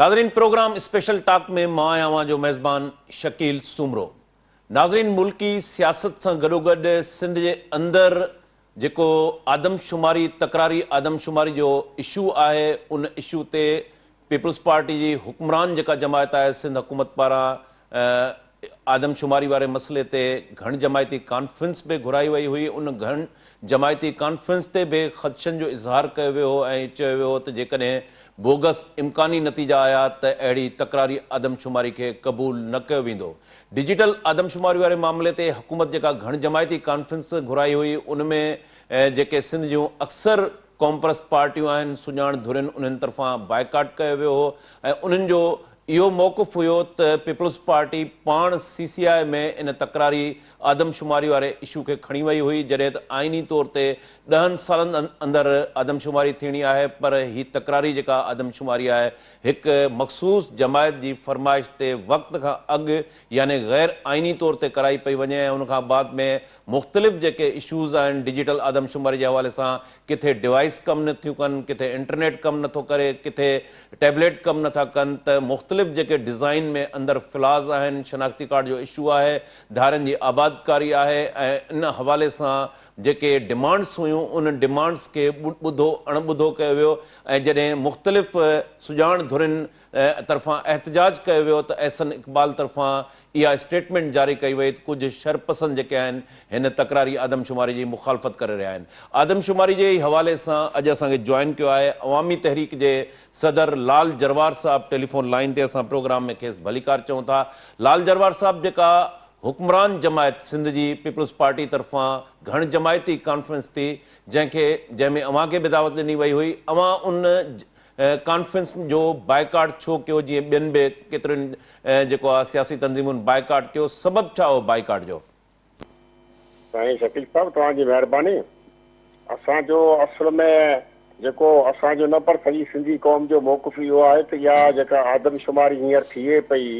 ناظرين programme special talk ۾ مان آهيان اوهان جو ميزبان شڪيل سومرو. ناظرين ملڪي سياست سان گڏوگڏ سنڌ جي اندر جيڪو آدمشماري تڪراري آدمشماري جو اشو آهي ان اشو تي پيپلز پارٽي جي حڪمران جيڪا جماعت آهي سنڌ حڪومت پاران آدمشماري واري مسئلي تي گهڻ جماعتي ڪانفرنس به گهرائي وئي هئي، ان گهڻ جماعتي ڪانفرنس تي به خدشن جو اظهار ڪيو ويو هو ۽ چيو ويو هو ته جيڪڏهن بوگس امڪاني نتيجا آيا ته اهڙي تڪراري آدمشماري کي قبول نه ڪيو ويندو. ڊجيٽل آدمشماري واري معاملي تي حڪومت جيڪا گهڻ جماعتي ڪانفرنس گهرائي هئي ان ۾ جيڪي سنڌ جون اڪثر قومپرست پارٽيون آهن، سڃاڻ ڌرين انهن طرفان بائيڪاٽ ڪيو ويو هو ۽ انهن جو اهو موقف هيو ته پيپلز پارٽي پاڻ سي سي آء ۾ ان تڪراري آدمشماري واري اشو کي کڻي وئي هئي جڏهن ته آئيني طور تي ڏهن سالن اندر آدمشماري ٿيڻي آهي پر هي تڪراري جيڪا آدمشماري آهي هڪ مخصوص جماعت جي فرمائش تي وقت کان اڳ يعني غير آئيني طور تي ڪرائي پئي وڃي ۽ ان کان بعد ۾ مختلف جيڪي اشوز آهن ڊجيٽل آدمشماري جي حوالي سان ڪٿي ڊوائيس ڪم نه ٿيون ڪن، ڪٿي انٽرنيٽ ڪم نه ٿو ڪري، ڪٿي ٽيبليٽ ڪم نه ٿا ڪن ته مختلف جيڪي ڊزائين ۾ اندر فلاز آهن، شناختي ڪارڊ جو اشو آهي، ڌارين جي آبادڪاري آهي ۽ ان حوالي سان جيڪي ڊمانڊس هيون انهن ڊمانڊس کي ٻڌو اڻ ٻڌو ڪيو ويو ۽ جڏهن مختلف سڄاڻ ڌرين طرفان احتجاج ڪيو ويو ته احسن اقبال طرفان اها اسٽيٽمينٽ جاري ڪئي وئي ته ڪجهه شرپسند جيڪي آهن هن تڪراري آدمشماري جي مخالفت ڪري رهيا آهن. آدمشماري جي ئي حوالي سان اڄ اسان کي جوائن ڪيو آهي عوامي تحريڪ جي صدر لال جروار صاحب ٽيليفون لائين تي اسان پروگرام ۾ کيس ڀليڪار چئون ٿا. لال جروار صاحب جيڪا حڪمران جماعت سنڌ جي پيپلز پارٽي طرفان گهڻ جماعتي ڪانفرنس ٿي جنهن کي جنهن ۾ اوهان کي به دعوت ڏني وئي هئي اوهان ان ڪانفرنس جو بائيڪاٽ ڇو ڪيو جيئن ٻين به ڪيترين جيڪو آ سياسي تنظيمن بائيڪاٽ ڪيو سبب ڇا هو بائيڪاٽ جو؟ سائين شڪيل صاحب توهان جي مهرباني اسان جو اصل ۾ جيڪو اسان جو نه پر سڄي سنڌي قوم جو موقف اهو آهي ته اها جيڪا آدمشماري هينئر ٿئي پئي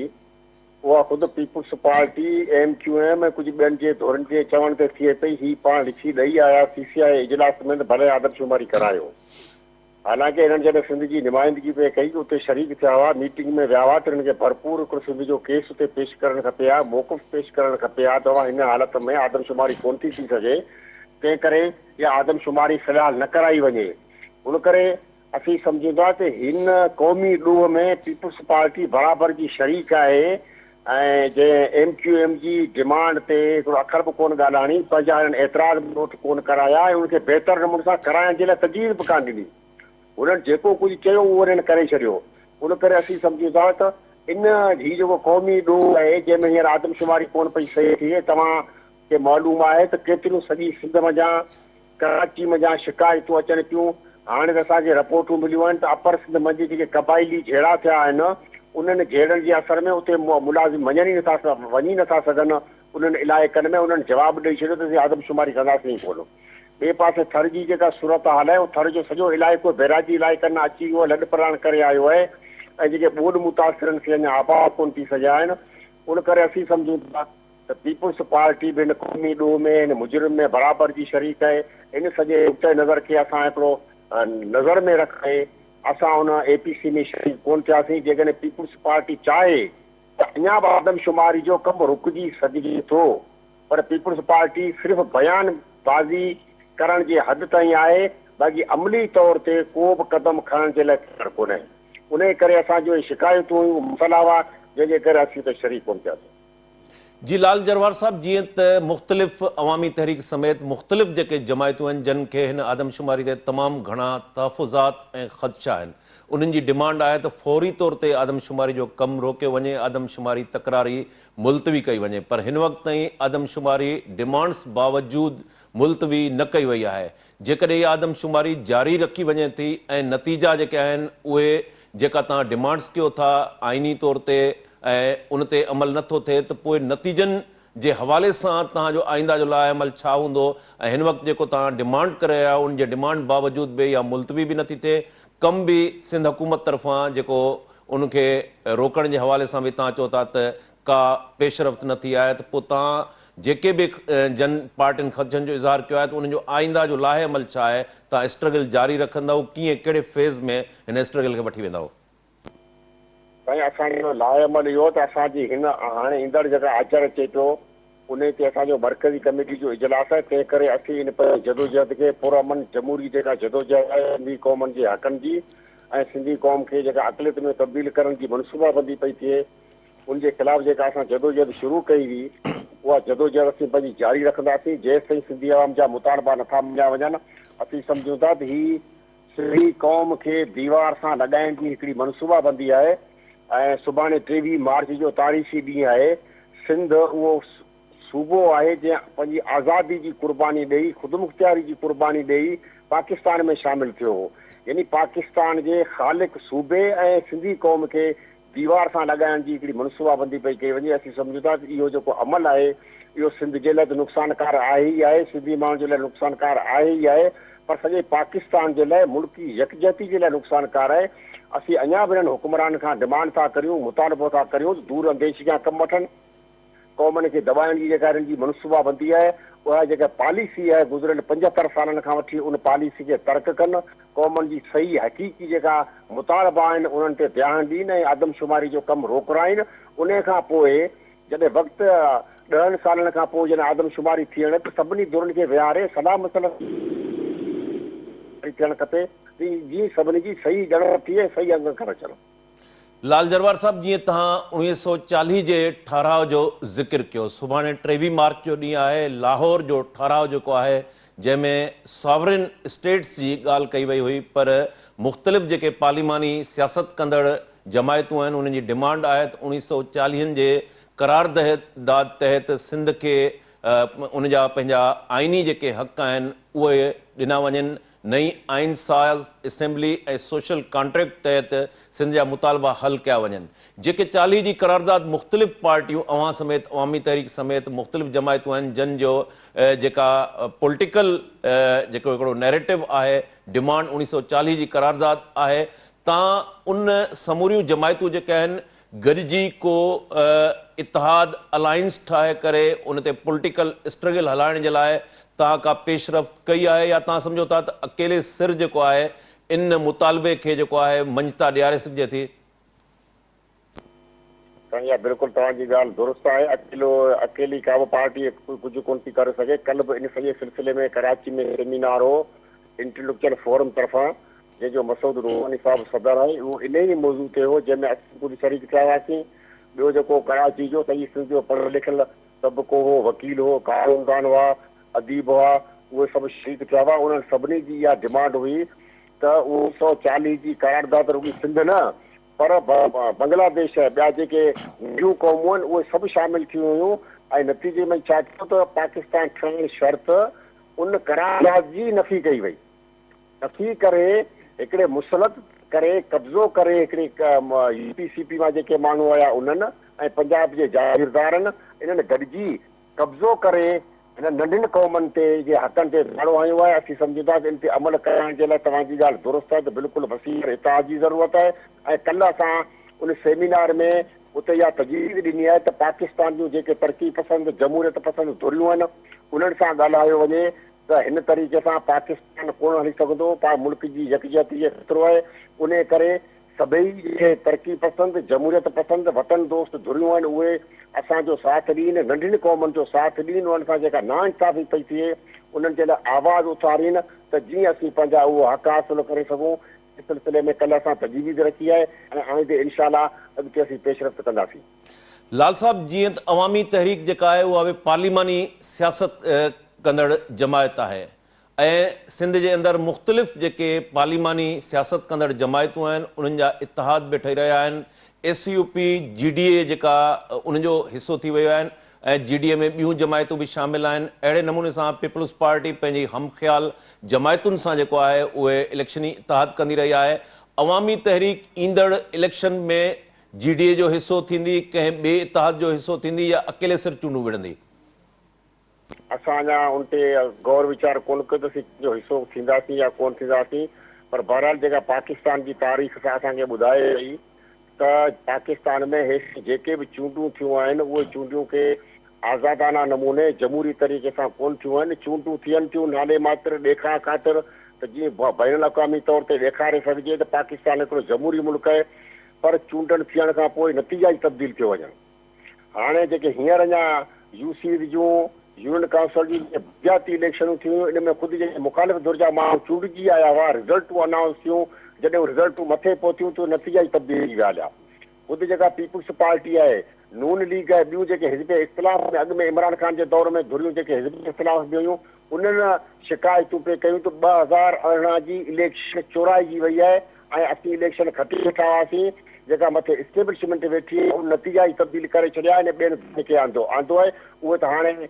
اها خود peoples party, M Q M ۽ ڪجهه ٻين جي ڌرين جي چوڻ تي ٿئي پئي هي پاڻ لکي ڏئي آيا سي سي آء اجلاس ۾ ته ڀلي آدمشماري ڪرايو. حالانڪه هنن جڏهن سنڌ جي نمائندگي پئي ڪئي، اتي شريڪ ٿيا هئا، ميٽنگ ۾ ويا هئا ته هنن کي ڀرپور هڪڙو سنڌ جو ڪيس اتي پيش ڪرڻ کپي ها، موقف پيش ڪرڻ کپي ها ته اوهان هن حالت ۾ آدمشماري ڪونه ٿي ٿي سگهي، تنهن ڪري اها آدمشماري في الحال نه ڪرائي وڃي. ان ڪري اسين سمجهون ٿا ته هن قومي ڏوهه ۾ پيپلز پارٽي برابر جي شريڪ آهي ۽ جنهن ايم ڪيو ايم جي ڊمانڊ تي هڪڙو اکر به ڪونه ڳالهاڻي، پنهنجا هنن اعتراض به نوٽ ڪونه ڪرايا ۽ ان کي بهتر نموني سان ڪرائڻ جي لاء تجويز به ڪانه ڏني. هنن جيڪو ڪجهه چيو اهو هنن ڪري ڇڏيو. ان ڪري اسين سمجهون ٿا ته ان هي جيڪو قومي ڏوهه آهي جنهن ۾ هينئر آدمشماري ڪونه پئي صحيح ٿئي توهان کي معلوم آهي ته ڪيتريون سڄي سنڌ منجهان ڪراچي منجهان شڪايتون اچن پيون، هاڻي ته اسان کي رپورٽون مليون آهن ته اپر سنڌ منجهه جيڪي قبائلي جهيڙا ٿيا آهن، انهن جهيڙن جي اثر ۾ اتي ملازم وڃن ئي نٿا وڃي نٿا سگهن، انهن علائقن ۾ انهن جواب ڏئي ڇڏيو ته اسين آدمشماري ڪنداسين ئي ڪونه. ٻئي پاسي ٿر جي جيڪا صورتحال آهي، ٿر جو سڄو علائقو بئراجي علائقن ڏانهن اچي ويو آهي، لڏپلاڻ ڪري آيو آهي ۽ جيڪي ٻوڏ متاثرن سي اڃا آباد ڪونه ٿي سگهيا آهن، ان ڪري اسين سمجهون ٿا ته پيپلز پارٽي به هن قومي ڏوهه ۾ هن مجرم ۾ برابر جي شريڪ آهي. ان سڄي نقطه نظر کي اسان هڪڙو نظر ۾ رکندي اسان ان اي پي سي ۾ شريڪ ڪونه ٿياسين. جيڪڏهن پيپلز پارٽي چاهي ته اڃا به آدمشماري جو ڪم رڪجي سگهجي ٿو پر پيپلز پارٽي صرف بيان بازي ڪرڻ جي حد تائين آهي باقي عملي طور تي ڪو به قدم کڻڻ جي لاء تيار ڪونهي. انهي ڪري اسان جون اهي شڪايتون هيون، مسئلا هئا جنهن جي ڪري اسين اتي شريڪ ڪونه ٿياسين. جي لال جروار صاحب جيئن ته مختلف عوامي تحريڪ سميت مختلف جيڪي جماعتون آهن جن کي هن آدمشماري تي تمام گهڻا تحفظات ۽ خدشا آهن انهن جي ڊمانڊ آهي ته فوري طور تي آدمشماري جو ڪم روڪيو وڃي آدمشماري تڪراري ملتوي ڪئي وڃي پر هن وقت تائين آدمشماري ڊمانڊس باوجود ملتوي نه ڪئي وئي آهي جيڪڏهن اها آدمشماري جاري رکي وڃي ٿي ۽ نتيجا جيڪي آهن اهي جيڪا توهان ڊمانڊس ڪيو ٿا آئيني طور تي ۽ ان تي عمل نه ٿو ٿئي ته پوء نتيجن جي حوالي سان توهان جو آئنده جو لائحه عمل ڇا هوندو ۽ هن وقت جيڪو توهان ڊمانڊ ڪري رهيا آهيو ان جي ڊمانڊ باوجود به اها ملتوي به نه ٿي ٿئي ڪم به سنڌ حڪومت طرفان جيڪو ان کي روڪڻ جي حوالي سان به توهان چئو ٿا ته ڪا پيش رفت نه ٿي آهي ته پوء توهان جيڪي به جن پارٽين خدشن جو اظهار ڪيو آهي ته انهن جو آئنده جو لائحه عمل ڇا آهي توهان اسٽرگل جاري رکندؤ ڪيئن ڪهڙي فيز ۾ هن اسٽرگل کي وٺي ويندؤ؟ سائين اسان جو لاء عمل اهو ته اسان جي هن هاڻي ايندڙ جيڪا آچر اچي پيو انهي تي اسان جو مرڪزي ڪميٽي جو اجلاس آهي تنهن ڪري اسين ان پنهنجي جدوجهد کي پرامن جمهوري جيڪا جدوجهد آهي سنڌي قومن جي حقن جي ۽ سنڌي قوم کي جيڪا اقليت ۾ تبديل ڪرڻ جي منصوبابندي پئي ٿئي ان جي خلاف جيڪا اسان جدوجهد شروع ڪئي هئي اها جدوجهد اسين پنهنجي جاري رکنداسين جيستائين سنڌي عوام جا مطالبا نٿا مڃيا وڃن اسين سمجهون ٿا ته هي سنڌي قوم کي ديوار سان لڳائڻ جي هڪڙي منصوبابندي آهي ۽ سڀاڻي 23 مارچ جو تاريخي ڏينهن آهي. سنڌ اهو صوبو آهي جنهن پنهنجي آزادي جي قرباني ڏئي، خودمختياري جي قرباني ڏئي پاڪستان ۾ شامل ٿيو هو. يعني پاڪستان جي خالق صوبي ۽ سنڌي قوم کي ديوار سان لڳائڻ جي هڪڙي منصوبابندي پئي ڪئي وڃي، اسين سمجهون ٿا ته اهو جيڪو عمل آهي اهو سنڌ جي لاء ته نقصانڪار آهي ئي آهي، سنڌي ماڻهن جي لاء نقصانڪار آهي ئي آهي پر سڄي پاڪستان جي لاء ملڪي يڪجهتي جي لاء نقصانڪار آهي، اسين اڃا به انهن حڪمرانن کان ڊمانڊ ٿا ڪريون، مطالبو ٿا ڪريون ته دور انديشي کان ڪم وٺن. قومن کي دٻائڻ جي جيڪا هنن جي منصوبابندي آهي، اها جيڪا پاليسي آهي گذريل 75 سالن کان وٺي ان پاليسي کي ترڪ ڪن، قومن جي صحيح حقيقي جيڪا مطالبا آهن انهن تي ڌيان ڏين ۽ آدمشماري جو ڪم روڪرائين، انهي کان پوء جڏهن وقت ڏهن سالن کان پوء جڏهن آدمشماري ٿيڻ ته سڀني ڌرين کي ويهاري صلاح مصلحت ٿيڻ کپي جيئن سڀني جي صحيح ڳڻپ ٿئي ۽ صحيح انگ اکر اچن. لال جروار صاحب جيئن توهان 1940 جي ٺهراء جو ذڪر ڪيو، سڀاڻي 23 مارچ جو ڏينهن آهي، لاهور جو ٺهراء جيڪو آهي جنهن ۾ ساورن اسٽيٽس جي ڳالهه ڪئي وئي هئي پر مختلف جيڪي پارليماني سياست ڪندڙ جماعتون آهن انهن جي ڊمانڊ آهي ته اوڻيهه سئو چاليهن جي قرارداد تحت سنڌ کي ان جا پنهنجا آئيني جيڪي حق آهن اهي ڏنا وڃن نئين آئين ساز اسيمبلي ۽ سوشل ڪانٽريڪٽ تحت سنڌ جا مطالبا حل ڪيا وڃن. جيڪي 40 جي قرارداد مختلف پارٽيون اوهان سميت عوامي تحريڪ سميت مختلف جماعتون آهن جن جو جيڪا پوليٽيڪل جيڪو هڪڙو نيريٽو آهي ڊمانڊ 1940 جي قرارداد آهي تان ان سموريون جماعتون جيڪي آهن گڏجي ڪو اتحاد الائنس ٺاهي ڪري ان تي پوليٽيڪل اسٽرگل هلائڻ جي لاء توهان ڪا پيش رفت ڪئي آهي يا توهان سمجهو ٿا ته اڪيلي سر جيڪو آهي ان مطالبي کي جيڪو آهي مڃتا ڏياري سگهجي ٿي؟ سائين اها بلڪل توهان جي ڳالهه درست آهي اڪيلو اڪيلي ڪا به پارٽي ڪجهه ڪونه ٿي ڪري سگهي ڪلهه به ان سڄي سلسلي ۾ ڪراچي ۾ سيمينار هو انٽليڪچوئل فورم طرفان جنهن جو مسعود روحاني صاحب صدر آهي، اهو انهيء ئي موضوع تي هو، جنهن ۾ اسين ڪجهه شريڪ ٿيا هئاسين. ٻيو جيڪو ڪراچي جو سڄي سنڌ جو پڙهيل لکيل طبقو هو، وڪيل هو، قانوندان هئا، اديب هئا، اهي سڀ شريڪ ٿيا هئا. انهن سڀني جي اها ڊمانڊ هئي ته 1940 جي قرارداد رڳي سنڌ نه پر بنگلاديش ۽ ٻيا جيڪي ننڍيون قومون آهن، اهي سڀ شامل ٿيون هيون ۽ نتيجي ۾ ڇا ٿيو ته پاڪستان ٺهڻ شرط ان قرارداد جي ئي نفي ڪئي وئي. نفي ڪري هڪڙي مسلط ڪري قبضو ڪري هڪڙي يو پي سي پي مان جيڪي ماڻهو آيا انهن ۽ پنجاب جي جاگيردارن انهن گڏجي قبضو ڪري هنن ننڍين قومن تي جي حقن تي ڌاڙو هنيو آهي اسين سمجهون ٿا ته ان تي عمل ڪرائڻ جي لاء توهان جي ڳالهه درست آهي ته بلڪل وسيع اتحاد جي ضرورت آهي ۽ ڪلهه اسان ان سيمينار ۾ اتي اها تجويز ڏني آهي ته پاڪستان جون جيڪي ترقي پسند جمهوريت پسند ڌريون آهن انهن سان ڳالهايو وڃي ته هن طريقي سان پاڪستان ڪونه هلي سگهندو، پاڻ ملڪ جي يڪجهتي کي خطرو آهي، انهي ڪري سڀئي جيڪي ترقي پسند، جمهوريت پسند، وطن دوست ڌريون آهن اهي اسان جو ساٿ ڏين، ننڍين قومن جو ساٿ ڏين، انهن سان جيڪا ناانصافي پئي ٿئي انهن جي لاء آواز اٿارين ته جيئن اسين پنهنجا اهو حق حاصل ڪري سگهون، ان سلسلي ۾ ڪلهه اسان تجويز رکي آهي ۽ آئندي انشاء الله اڳتي اسين پيش رفت ڪنداسين. لال صاحب جيئن ته عوامي تحريڪ جيڪا آهي اها به پارليماني سياست ڪندڙ جماعت آهي ۽ سنڌ جي اندر مختلف جيڪي پارليماني سياست ڪندڙ جماعتون آهن انهن جا اتحاد به ٺهي رهيا آهن S U P G D A جيڪا ان جو حصو ٿي ويو آهن ۽ جي ڊي اي ۾ ٻيون جماعتون به شامل آهن اهڙي نموني سان پيپلز پارٽي پنهنجي هم خيال جماعتن سان جيڪو آهي اهي اليڪشني اتحاد ڪندي رهي آهي عوامي تحريڪ ايندڙ اليڪشن ۾ جي ڊي اي جو حصو ٿيندي، ڪنهن ٻئي اتحاد جو حصو ٿيندي يا اڪيلي سر چونڊون وڙهندي؟ اسان اڃا ان تي غور ويچار ڪونه ڪيو ته اسين ڪنهن جو حصو ٿينداسين يا ڪونه ٿينداسين پر بهرحال جيڪا پاڪستان جي تاريخ سان اسان کي ٻڌائي وئي ته پاڪستان ۾ هيستائين جيڪي به چونڊون ٿيون آهن اهي چونڊيون ڪي آزادانه نموني جمهوري طريقي سان ڪونه ٿيون آهن چونڊون ٿين ٿيون نالي ماتر ڏيکاء خاطر ته جيئن بين الاقوامي طور تي ڏيکاري سگهجي ته پاڪستان هڪڙو جمهوري ملڪ آهي. پر چونڊن ٿيڻ کان پوء نتيجا ئي تبديل ٿيو وڃن. هاڻي جيڪي هينئر اڃا يو سيز جون، يونين ڪائونسل جون جيڪي بلدياتي اليڪشنون ٿيون هيون ان ۾ خود جيڪي مخالف ڌر جا ماڻهو چونڊجي آيا هئا، رزلٽون انائونس ٿيون، جڏهن اهي رزلٽون مٿي پهتيون ته نتيجا ئي تبديل ٿي ويا هليا. خود جيڪا پيپلز پارٽي آهي، نون ليگ آهي، ٻيون جيڪي حزب اختلاف ۾ اڳ ۾ عمران خان جي دور ۾ ڌريون جيڪي حزب اختلاف به هيون انهن شڪايتون پئي ڪيون ته 2018 جي اليڪشن چورائجي وئي آهي ۽ اسين اليڪشن کٽي ويٺا هئاسين جيڪا مٿي اسٽيبلشمينٽ ويٺي آهي ان نتيجا ئي تبديل ڪري ڇڏيا آهن ۽ ٻين ڌرين کي آندو آندو آهي اهي ته هاڻي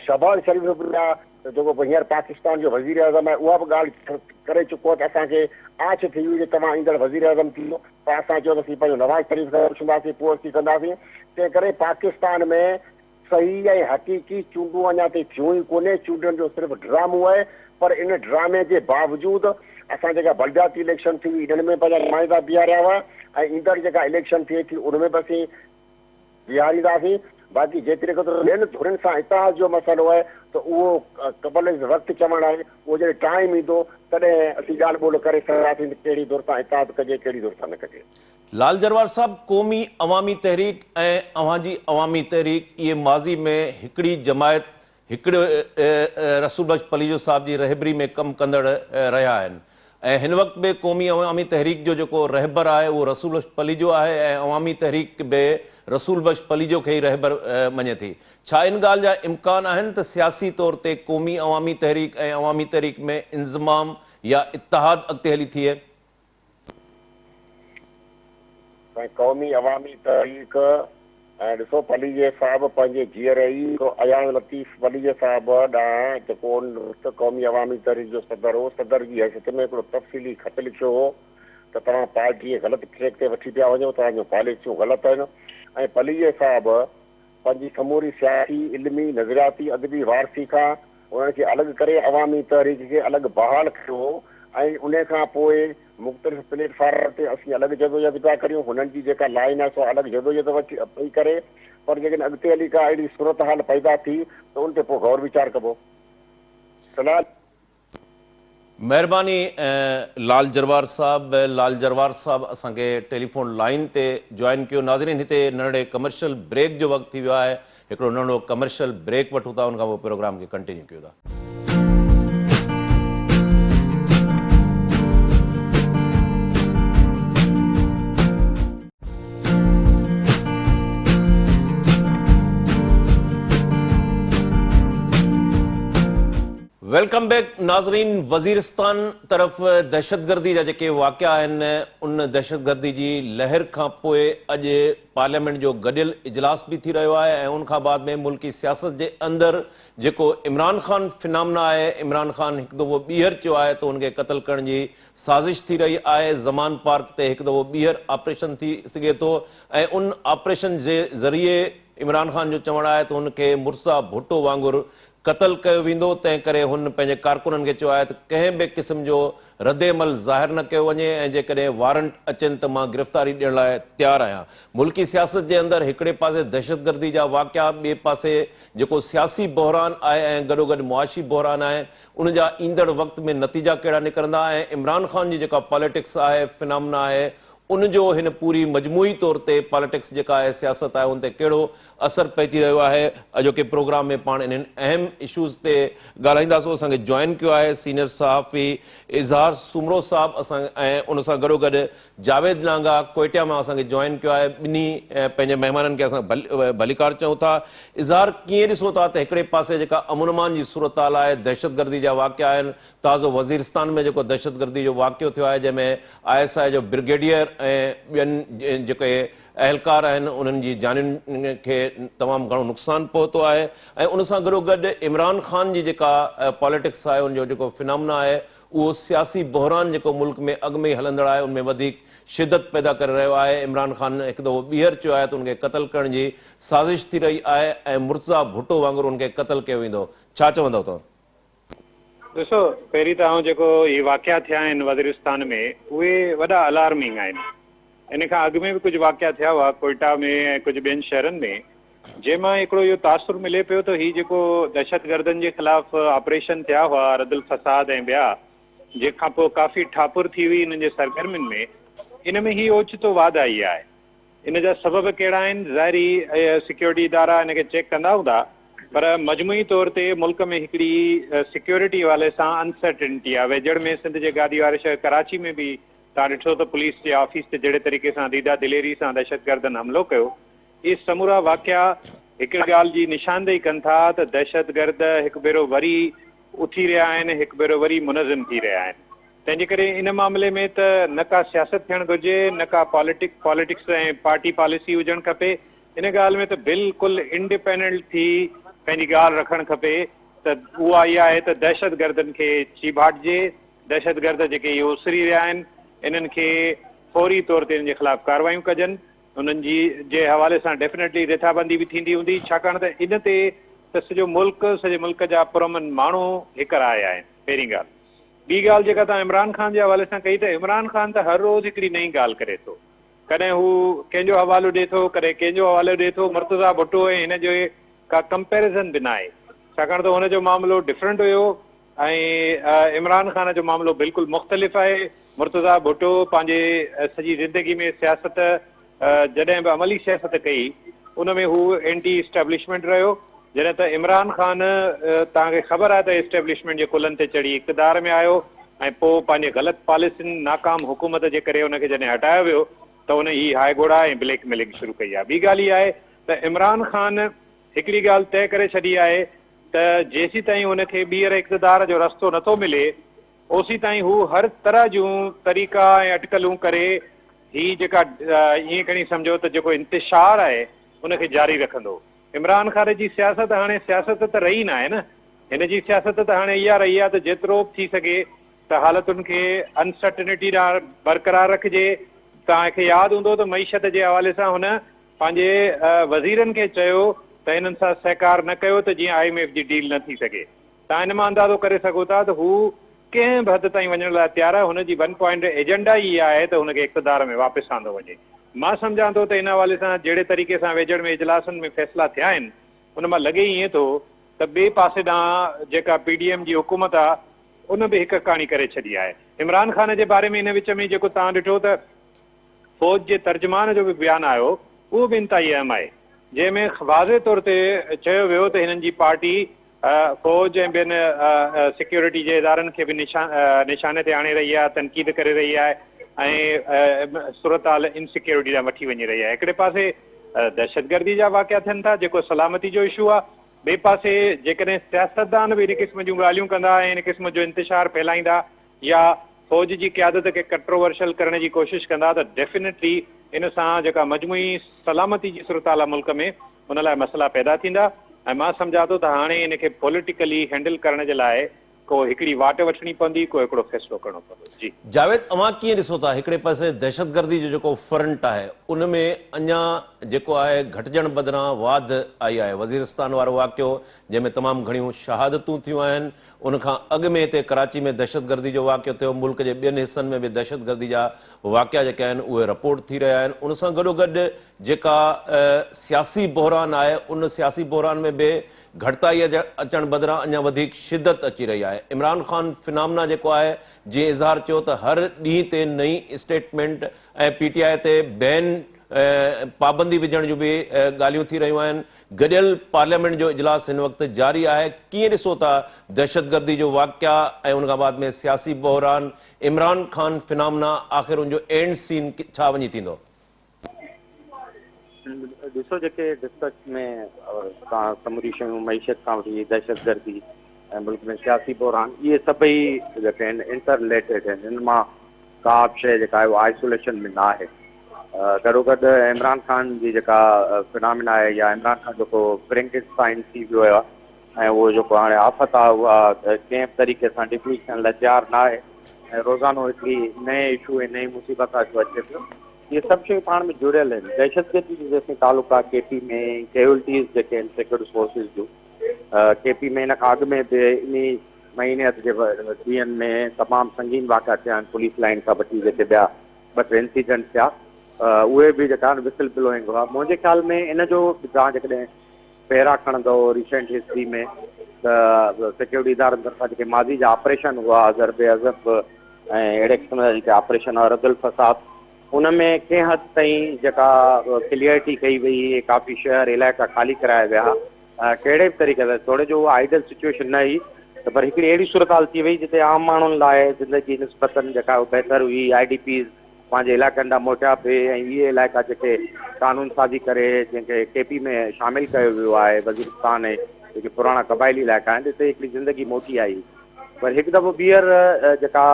شهباز شريف به اها جيڪو هينئر پاڪستان جو وزيراعظم آهي اها به ڳالهه ڪري چڪو آهي ته اسان کي آڇ ٿي هئي ته توهان ايندڙ وزيراعظم ٿيو پر اسان چيو ته اسين پنهنجو نواز شريف کان پڇنداسين پوء اسين ڪنداسين تنهن ڪري پاڪستان ۾ صحيح ۽ حقيقي چونڊون اڃا تائين ٿيون ئي ڪونهي چونڊن جو صرف ڊرامو آهي پر ان ڊرامي جي باوجود اسان جيڪا بلدياتي اليڪشن ٿي هئي انهن ۾ پنهنجا نمائندا بيهاريا هئا ۽ ايندڙ جيڪا اليڪشن ٿئي ٿي ان ۾ به اسين بيهارينداسين، باقي جيتري قدر ٻين ڌرين سان اتحاد جو مسئلو آهي ته اهو قبل از وقت چوڻ آهي، اهو جڏهن ٽائيم ايندو تڏهن اسين ڳالهه ٻولهه ڪري سگهنداسين ته ڪهڙي ڌر سان اتحاد ڪجي ڪهڙي ڌر سان نه ڪجي. لال جروار صاحب قومي عوامي تحريڪ ۽ اوهان جي عوامي تحريڪ اهي ماضي ۾ هڪڙي جماعت هڪڙي رسول بخش پليجو صاحب جي رهبري ۾ ڪم ڪندڙ رهيا آهن ۽ هن وقت به قومي عوامي تحريڪ جو جيڪو رهبر آهي اهو رسول بخش پليجو آهي ۽ عوامي تحريڪ به رسول بخش پليجو کي ئي رهبر مڃي ٿي. ڇا ان ڳالهه جا امڪان آهن ته سياسي طور تي قومي عوامي تحريڪ ۽ عوامي تحريڪ ۾ انضمام يا اتحاد اڳتي هلي ٿئي؟ سائين قومي عوامي تحريڪ ۽ ڏسو پليجي صاحب پنهنجي جيئري ئي هڪ اياز لطيف پليجي صاحب ڏانهن جيڪو ان وقت قومي عوامي تحريڪ جو صدر هو صدر جي حيثيت ۾ هڪڙو تفصيلي خط لکيو هو ته توهان پارٽي کي غلط ٽريڪ تي وٺي پيا وڃو توهان جون پاليسيون غلط آهن ۽ پليجي صاحب پنهنجي سموري سياسي، علمي، نظرياتي، ادبي وارثي کان انهن کي الڳ ڪري عوامي تحريڪ کي الڳ بحال ڪيو هو ۽ انهي کان پوء مختلف پليٽ فارم تي اسين الڳ جدوجهد پيا ڪريون هنن جي جيڪا لائين آهي سو الڳ جدوجهد وٺي پئي ڪري پر جيڪڏهن اڳتي هلي ڪا اهڙي صورتحال پيدا ٿي ته ان تي پوء غور ويچار ڪبو. في الحال. مهرباني لال جروار صاحب لال جروار صاحب اسان کي ٽيليفون لائين تي جوائن ڪيو ناظرين هتي ننڍڙي ڪمرشل بريڪ جو وقت ٿي ويو آهي هڪڙو ننڍڙو ڪمرشل بريڪ وٺون ٿا ان کان پوء پروگرام کي ڪنٽينيو ڪيون ٿا. Welcome back ناظرين وزيرستان طرف دهشتگردي جا جيڪي واقعا آهن ان دهشتگردي جي لهر کان پوء اڄ پارليامينٽ جو گڏيل اجلاس به ٿي رهيو آهي ۽ ان کان بعد ۾ ملڪي سياست جي اندر جيڪو عمران خان فنامنا آهي عمران خان هڪ دفعو ٻيهر چيو آهي ته ان کي قتل ڪرڻ جي سازش ٿي رهي آهي، زمان پارڪ تي هڪ دفعو ٻيهر آپريشن ٿي سگهي ٿو ۽ ان آپريشن جي ذريعي عمران خان جو چوڻ آهي ته هن کي مرزا ڀٽو وانگر قتل ڪيو ويندو، تنهن ڪري هن پنهنجي ڪارڪنن کي چيو آهي ته ڪنهن به قسم جو ردعمل ظاهر نه ڪيو وڃي ۽ جيڪڏهن وارنٽ اچن ته مان گرفتاري ڏيڻ لاء تيار آهيان. ملڪي سياست جي اندر هڪڙي پاسي دهشتگردي جا واقعا ٻئي پاسي جيڪو سياسي بحران آهي ۽ گڏوگڏ معاشي بحران آهي ان جا ايندڙ وقت ۾ نتيجا ڪهڙا نڪرندا ۽ عمران خان جي جيڪا پاليٽڪس آهي فنامنا آهي ان جو هن پوري مجموعي طور تي پاليٽڪس جيڪا آهي سياست آهي ان تي ڪهڙو اثر پئجي رهيو آهي اڄوڪي پروگرام ۾ پاڻ انهن اهم اشوز تي ڳالهائينداسون اسان کي جوائن ڪيو آهي سينيئر صحافي اظهار سومرو صاحب اسان ۽ ان سان گڏوگڏ جاويد لانگاهه ڪوئٽيا مان اسان کي جوائن ڪيو آهي ٻنهي پنهنجي مهمانن کي اسان ڀليڪار چئون ٿا. اظهار ڪيئن ڏسو ٿا ته هڪڙي پاسي جيڪا امن امان جي صورتحال آهي دهشتگردي جا واقعا آهن تازو وزيرستان ۾ جيڪو دهشتگردي جو واقعو ٿيو آهي جنهن ۾ I S I جو برگيڊيئر ۽ ٻين جيڪي اهلڪار آهن انهن جي جانين کي تمام گهڻو نقصان پهتو آهي ۽ ان سان گڏوگڏ عمران خان جي جيڪا پاليٽڪس آهي ان جو جيڪو فنامنا آهي اهو سياسي بحران جيڪو ملڪ ۾ اڳ ۾ ئي هلندڙ آهي ان ۾ وڌيڪ شدت پيدا ڪري رهيو آهي، عمران خان هڪ دفعو ٻيهر چيو آهي ته ان کي قتل ڪرڻ جي سازش ٿي رهي آهي ۽ مرتضيٰ ڀٽو وانگر ان کي قتل ڪيو ويندو، ڇا چوندؤ توهان؟ ڏسو پهرين ته آئون جيڪو هي واقعا ٿيا آهن وزيرستان ۾ اهي وڏا الارمنگ آهن ان کان اڳ ۾ به ڪجهه واقعا ٿيا هئا ڪوئيٽا ۾ ۽ ڪجهه ٻين شهرن ۾ جنهن مان هڪڙو اهو تاثر ملي پيو ته هي جيڪو دهشتگردن جي خلاف آپريشن ٿيا هئا رد الفساد ۽ ٻيا جنهن کان پوء ڪافي ٺاپر ٿي هئي انهن جي سرگرمين ۾ ان ۾ هي اوچتو واڌ آئي آهي. ان جا سبب ڪهڙا آهن؟ ظاهري سيڪيورٽي ادارا ان کي چيڪ ڪندا هوندا پر مجموعي طور تي ملڪ ۾ هڪڙي سيڪيورٽي حوالي سان انسرٽنٽي آهي. ويجهڙ ۾ سنڌ جي گادي واري شهر ڪراچي ۾ به توهان ڏٺو ته پوليس جي آفيس تي جهڙي طريقي سان ديده دليري سان دهشتگردن حملو ڪيو، اهي سمورا واقعا هڪ ڳالهه جي نشاندهي ڪن ٿا ته دهشتگرد هڪ ڀيرو وري اٿي رهيا آهن، هڪ ڀيرو وري منظم ٿي رهيا آهن. تنهن جي ڪري ان معاملي ۾ ته نه ڪا سياست ٿيڻ گهرجي، نه ڪا پاليٽڪ پاليٽڪس ۽ پارٽي پاليسي هجڻ کپي. ان ڳالهه ۾ ته بلڪل انڊيپينڊنٽ ٿي پنهنجي ڳالهه رکڻ کپي ته اها اها آهي ته دهشتگردن کي چيڀاٽجي، دهشتگرد جيڪي اهي اسري رهيا آهن، انهن کي فوري طور تي انهن جي خلاف ڪارروايون ڪجن. انهن جي جي حوالي سان ڊيفنيٽلي رٿابندي به ٿيندي هوندي، ڇاڪاڻ ته ان تي ته سڄو ملڪ، سڄي ملڪ جا پرامن ماڻهو هڪ راء آهن، پهرين ڳالهه. ٻي ڳالهه جيڪا توهان عمران خان جي حوالي سان ڪئي ته عمران خان ته هر روز هڪڙي نئين ڳالهه ڪري ٿو. ڪڏهن هو ڪنهن جو حوالو ڏئي ٿو، ڪڏهن ڪنهن جو حوالو ڏئي ٿو، مرتضيٰ ڀٽو ۽ هن جي ڪا ڪمپيريزن به ناهي، ڇاڪاڻ ته هن جو معاملو ڊفرنٽ هيو ۽ عمران خان جو معاملو بلڪل مختلف آهي. مرتضيٰ ڀٽو پنهنجي سڄي زندگي ۾ سياست جڏهن به عملي سياست ڪئي ان ۾ هو اينٽي اسٽيبلشمينٽ رهيو جڏهن ته عمران خان توهان کي خبر آهي ته اسٽيبلشمينٽ جي ڪلهن تي چڙهي اقتدار ۾ آيو ۽ پوء پنهنجي غلط پاليسين ناڪام حڪومت جي ڪري ان کي جڏهن هٽايو ويو ته ان هي هاء گهوڙا ۽ بليڪ ميلنگ شروع ڪئي آهي. ٻي ڳالهه هي آهي ته عمران خان هڪڙي ڳالهه طئي ڪري ڇڏي آهي ته جيسيتائين هن کي ٻيهر اقتدار جو رستو نٿو ملي، اوسيتائين هو هر طرح جون طريقا ۽ اٽڪلون ڪري هي جيڪا ائين کڻي سمجهو ته جيڪو انتشار آهي ان کي جاري رکندو. عمران خان جي سياست هاڻي سياست ته رهي ناهي نه، هن جي سياست ته هاڻي اها رهي آهي ته جيترو به ٿي سگهي ته حالتن کي انسرٽنٽي ڏانهن برقرار رکجي. توهان کي ياد هوندو ته معيشت جي حوالي سان هن پنهنجي وزيرن کي چيو ته هنن سان سهڪار نه ڪيو ته جيئن I M F جي ڊيل نه ٿي سگهي. توهان ان مان اندازو ڪري سگهو ٿا ته هو ڪنهن به حد تائين وڃڻ لاء تيار آهي. هن جي ون پوائنٽ ايجنڊا ئي اها آهي ته هن کي اقتدار ۾ واپس آندو وڃي. مان سمجهان ٿو ته ان حوالي سان جهڙي طريقي سان ويجهڙ ۾ اجلاسن ۾ فيصلا ٿيا آهن ان مان لڳي ائين ٿو ته ٻئي پاسي ڏانهن جيڪا پي ڊي ايم جي حڪومت آهي ان به هڪ ڪاڻي ڪري ڇڏي آهي. عمران خان جي باري ۾ ان وچ ۾ جيڪو توهان ڏٺو ته فوج جي ترجمان جو به بيان آيو اهو به انتهائي اهم آهي جنهن ۾ واضح طور تي چيو ويو ته هنن جي پارٽي فوج ۽ ٻين سيڪيورٽي جي ادارن کي به نشاني تي آڻي رهي آهي، تنقيد ڪري رهي آهي ۽ صورتحال انسيڪيورٽي ڏانهن وٺي وڃي رهي آهي. هڪڙي پاسي دهشتگردي جا واقعا ٿين ٿا جيڪو سلامتي جو اشو آهي، ٻئي پاسي جيڪڏهن سياستدان به ان قسم جون ڳالهيون ڪندا ۽ ان قسم جو انتشار ڦهلائيندا يا فوج جي قيادت کي ڪنٽروورشل ڪرڻ جي ڪوشش ڪندا ته ڊيفينيٽلي ان سان جيڪا مجموعي سلامتي جي صورتحال آهي ملڪ ۾ ان لاء مسئلا پيدا ٿيندا ۽ مان سمجهان ٿو ته هاڻي ان کي پوليٽيڪلي هينڊل ڪرڻ جي لاء ڪو هڪڙي واٽ وٺڻي پوندي ڪو هڪڙو فيصلو ڪرڻو پوندو. جي. جاويد اوهان ڪيئن ڏسو ٿا هڪڙي پاسي دهشتگردي جو جيڪو فرنٽ آهي ان ۾ اڃا جيڪو آهي گهٽجڻ بدران واڌ آئي آهي وزيرستان وارو واقعو جنهن ۾ تمام گهڻيون شهادتون ٿيون آهن ان کان اڳ ۾ هتي ڪراچي ۾ دهشتگردي جو واقعو ٿيو، ملڪ جي ٻين حصن ۾ به دهشتگردي جا واقعا جيڪي آهن اهي رپورٽ ٿي رهيا آهن، ان سان گڏوگڏ جيڪا سياسي بحران آهي ان سياسي بحران ۾ به گهٽتائي اچڻ بدران اڃا وڌيڪ شدت اچي رهي آهي، عمران خان فنامنا جيڪو آهي جيئن اظهار ٿيو ته هر ڏينهن تي نئين اسٽيٽمينٽ ۽ پي ٽي آء تي بين پابندي وجهڻ جون به ڳالهيون ٿي رهيون آهن، گڏيل پارليامينٽ جو اجلاس هن وقت جاري آهي، ڪيئن ڏسو ٿا دهشتگردي جو واقعا ۽ ان کان بعد ۾ سياسي بحران، عمران خان فنامنا آخر ان جو اينڊ سين ڇا وڃي ٿيندو؟ ڏسو جيڪي ڊسڪس ۾ توهان سموري شيون معيشت کان وٺي دهشتگردي ۽ ملڪ ۾ سياسي بحران اهي سڀئي جيڪي آهن انٽر رليٽيڊ آهن ان مان ڪا به شيء جيڪا آهي اها آئسوليشن ۾ نه آهي. گڏوگڏ عمران خان جي جيڪا فنامنا آهي يا عمران خان جيڪو فرينڪنسٽائن ٿي ويو آهي ۽ اهو جيڪو هاڻي آفت آهي اها ڪنهن به طريقي سان ڊفيوز ٿيڻ لاء تيار نه آهي ۽ روزانو هڪڙي نئين اشو ۽ نئين مصيبت سان اچي پيو. اهي سڀ شيون پاڻ ۾ جڙيل آهن. دهشتگردي جو جيستائين تعلق آهي ڪي پي ۾ ڪيولٽيز جيڪي آهن سيڪيورٽي فورسز جون ڪي پي ۾ ان کان اڳ ۾ به انهي مهيني اڌ جي ڏينهن ۾ تمام سنگين واقعا ٿيا آهن، پوليس لائين کان وٺي جيڪي ٻيا ٻه ٽي انسيڊنٽ ٿيا اهي به جيڪا آهن وسل بلوئنگ هئا. منهنجي خيال ۾ ان جو به توهان جيڪڏهن پيرا کڻندؤ ريسينٽ هسٽري ۾ ته سيڪيورٽي ادارن طرفان جيڪي ماضي جا آپريشن هئا ضرب عضب ۽ اهڙي قسم جا جيڪي آپريشن هئا رد الفساد ان ۾ ڪنهن حد تائين جيڪا ڪليئرٽي ڪئي وئي هئي ڪافي شهر علائقا خالي ڪرايا ويا ڪهڙي به طريقي سان توڙي جو اها آئيڊل سچوئيشن نه هئي ته پر هڪڙي اهڙي صورتحال ٿي وئي جتي عام ماڻهن لاء زندگي نسبتن جيڪا بهتر هئي I D Ps پنهنجي علائقن ڏانهن موٽيا پئي ۽ اهي علائقا جيڪي قانون سازي ڪري جنهن کي ڪي پي ۾ شامل ڪيو ويو آهي وزيرستان ۽ جيڪي پراڻا قبائلي علائقا آهن اتي هڪڙي زندگي موٽي آئي پر هڪ دفعو ٻيهر جيڪا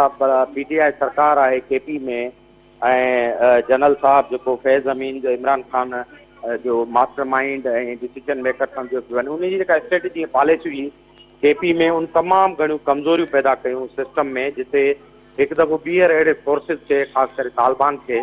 پي ٽي آء سرڪار آهي ڪي پي ۾ ۽ جنرل صاحب جيڪو فيض امين جو عمران خان جو ماسٽر مائنڊ ۽ ڊسيزن ميڪر سمجهيو پيو وڃي ان جي جيڪا اسٽريٽجي ۽ پاليسي هئي ڪي پي ۾ ان تمام گهڻيون ڪمزوريون پيدا ڪيون سسٽم ۾ جتي هڪ دفعو ٻيهر اهڙي فورسز کي خاص ڪري طالبان کي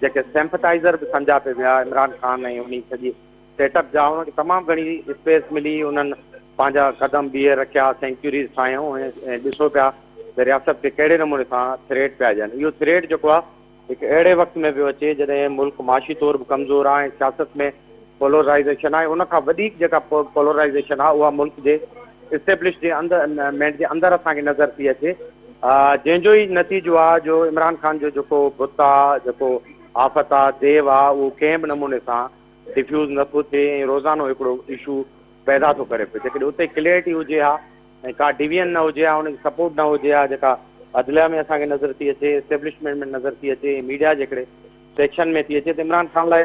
جيڪي سيمپٿائزر به سمجهيا پئي ويا عمران خان ۽ انهي سڄي سيٽ اپ جا انهن کي تمام گهڻي اسپيس ملي انهن پنهنجا قدم ٻيهر رکيا سينچوريز ٺاهيون ۽ ڏسو پيا ته رياست کي ڪهڙي نموني سان ٿريٽ پيا ڏين اهو ٿريٽ جيڪو آهي هڪ اهڙي وقت ۾ پيو اچي جڏهن ملڪ معاشي طور به ڪمزور آهي ۽ سياست ۾ پولرائيزيشن آهي ان کان وڌيڪ جيڪا پولرائيزيشن آهي اها ملڪ جي اسٽيبلش جي اندر مينٽ جي اندر اسان کي نظر ٿي اچي جنهن جو ئي نتيجو آهي جو عمران خان جو جيڪو بت آهي جيڪو آفت آهي ديو آهي اهو ڪنهن به نموني سان ڊفيوز نٿو ٿئي ۽ روزانو هڪڙو اشو پيدا ٿو ڪري پيو جيڪڏهن اتي ڪليئرٽي هجي ها ۽ ڪا ڊويزن نه هجي ها ان جي سپورٽ نه هجي ها جيڪا عدليه ۾ اسان کي نظر ٿي اچي اسٽيبلشمينٽ ۾ نظر ٿي اچي ۽ ميڊيا جي هڪڙي سيڪشن ۾ ٿي اچي ته عمران خان لاء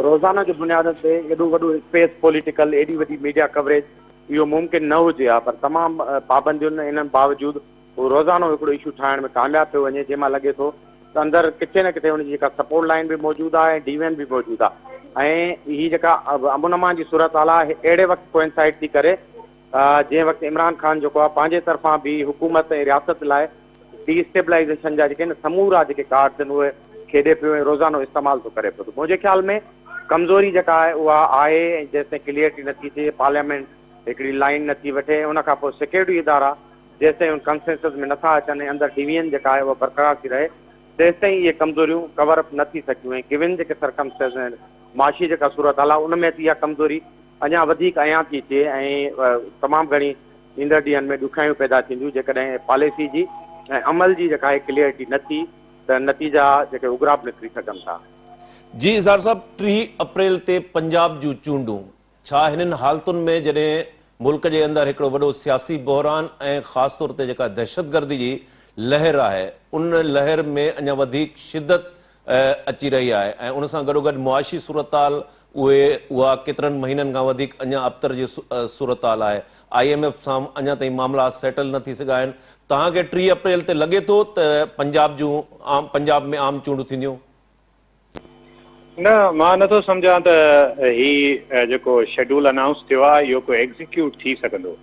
روزانه جي بنيادن تي ايڏو وڏو اسپيس پوليٽيڪل ايڏي وڏي ميڊيا ڪوريج اهو ممڪن نه هجي ها پر تمام پابندين انهن باوجود هو روزانو هڪڙو اشو ٺاهڻ ۾ ڪامياب پيو وڃي جنهن مان لڳي ٿو ته اندر ڪٿي نه ڪٿي ان جي جيڪا سپورٽ لائين به موجود آهي ۽ ڊيوين به موجود آهي ۽ هي جيڪا امن امان جي صورتحال آهي اهڙي وقت ڪوئنسائيڊ ٿي ڪري جنهن وقت عمران خان جيڪو آهي پنهنجي طرفان به حڪومت ۽ رياست لاء ڊي اسٽيبلائيزيشن جا جيڪي آهن سمورا جيڪي ڪارڊز آهن اهي کيڏي پيو ۽ روزانو استعمال ٿو ڪري پيو ته منهنجي خيال ۾ ڪمزوري جيڪا آهي اها آهي ۽ جيستائين ڪليئرٽي نٿي ٿئي پارليامينٽ هڪڙي لائين نٿي وٺي ۽ ان کان پوء سيڪيورٽي ادارا جيستائين ان ڪنسينسس ۾ نٿا اچن ۽ اندر ڊويزن جيڪا آهي اها برقرار ٿي رهي تيستائين اهي ڪمزوريون ڪور اپ نه ٿي سگهيون ۽ گون جيڪي سرڪمسٽنس آهن معاشي جيڪا صورتحال آهي ان ۾ اها ڪمزوري اڃا وڌيڪ عيان ٿي ٿئي ۽ تمام گهڻي ايندڙ ڏينهن ۾ ڏکيائيون پيدا ٿينديون جيڪڏهن پاليسي جي ۽ عمل جي جيڪا آهي ڪليئرٽي نه ٿي ته نتيجا جيڪي اگرا به نڪري سگهن ٿا. جي اظهار صاحب 30 اپريل تي پنجاب جون چونڊون ڇا هنن حالتن ۾ جڏهن ملڪ جي اندر هڪڙو وڏو سياسي بحران ۽ خاص طور تي جيڪا دهشتگردي جي لهر آهي ان لهر ۾ اڃا وڌيڪ شدت اچي رهي آهي ۽ ان سان گڏوگڏ معاشي صورتحال اهي اها ڪيترن مهينن کان وڌيڪ اڃا ابتر جي صورتحال آهي I M F سان اڃا تائين معاملا سيٽل نه ٿي سگهيا آهن توهان کي 30 اپريل تي لڳي ٿو ته پنجاب جون عام پنجاب ۾ عام چونڊون ٿينديون؟ نه مان نٿو سمجهان ته هي جيڪو شيڊول انائونس ٿيو آهي اهو ڪو ايگزيڪيوٽ ٿي سگهندو